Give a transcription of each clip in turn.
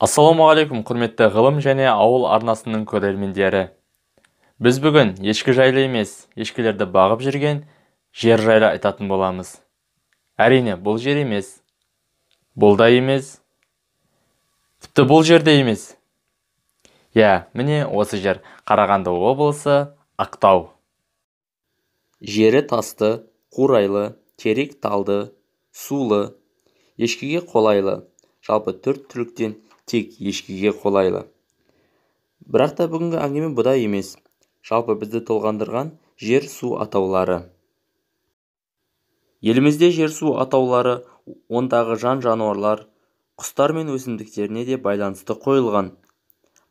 Ассалаумағалейкум, құрметті Ғылым және ауыл арнасының көрермендері. Біз бүгін ешкі жайлы емес, ешкілерді бағып жүрген жер жайлы айтатын боламыз. Әрине, бұл жер емес, бұл да емес, тіпті бұл жерде емес. Иә, міне осы жер, Қарағанды облысы, Ақтау. Жері тасты, қурайлы, терек талды, сулы, ешкіге қолайлы, жалпы төрт түліктен тек ешкіге қолайлы. Бірақ та бүгінгі әңгіме бұда емес. Жалпы бізді толғандырған жер-су атаулары. Елімізде жер-су атаулары ондағы жан-жануарлар, құстар мен өсімдіктеріне де байланысты қойылған.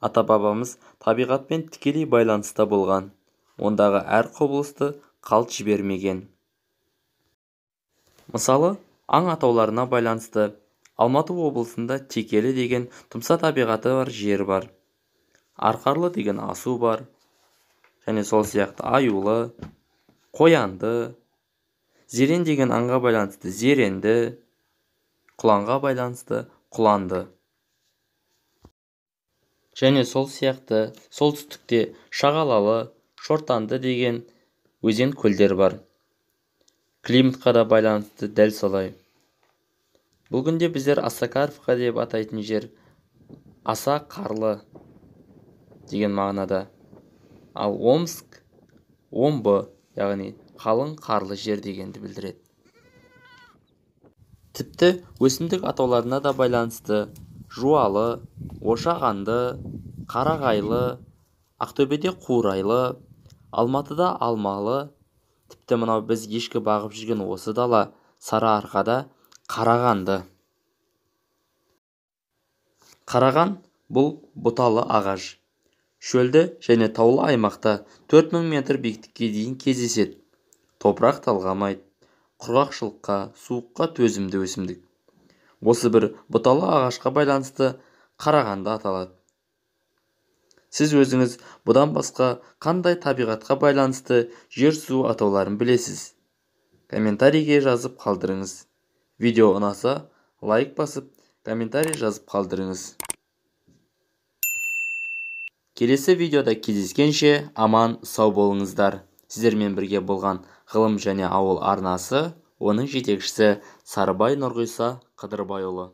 Ата-бабамыз табиғатпен тікелей байланыста болған. Ондағы әр құбылысты қалт жібермеген. Мысалы, аң атауларына байланысты Алматы облысында Текелі деген тұмса табиғаты бар жер бар. Арқарлы деген асу бар. Және сол сияқты Аюлы, Қоянды, Зерен деген аңға байланысты Зеренді, Құланға байланысты Құланды. Және сол сияқты солтүстікте Шағалалы, Шортанды деген өзен көлдер бар. Климатқа да байланысты дәл солай. Бұл күнде біздер Осакаровка деп атайтын жер аса қарлы деген мағынада. Ал Омск, Омбы, яғни қалың қарлы жер дегенді білдіреді. Тіпті өсімдік атауларына да байланысты Жуалы, Ошағанды, Қарағайлы, Ақтөбеде Қурайлы, Алматыда Алмалы, тіпті мынау біз ешкі бағып жүрген осы дала Сарыарқада Қарағанды. Қараған бұл бұталы ағаш. Шөлді және таулы аймақта 4000 метр биіктікке дейін кездеседі. Топырақ талғамайды, құрғақшылыққа, суыққа төзімді өсімдік. Осы бір бұталы ағашқа байланысты Қарағанды аталады. Сіз өзіңіз бұдан басқа қандай табиғатқа байланысты жер-су атауларын білесіз? Комментарийге жазып қалдырыңыз. Видео ұнаса, лайк басып, комментарий жазып қалдырыңыз. Келесі видеода кездескенше аман сау болыңыздар. Сіздермен бірге болған Ғылым және ауыл арнасы, оның жетекшісі Сарыбай Нұрғиса Қыдырбайұлы.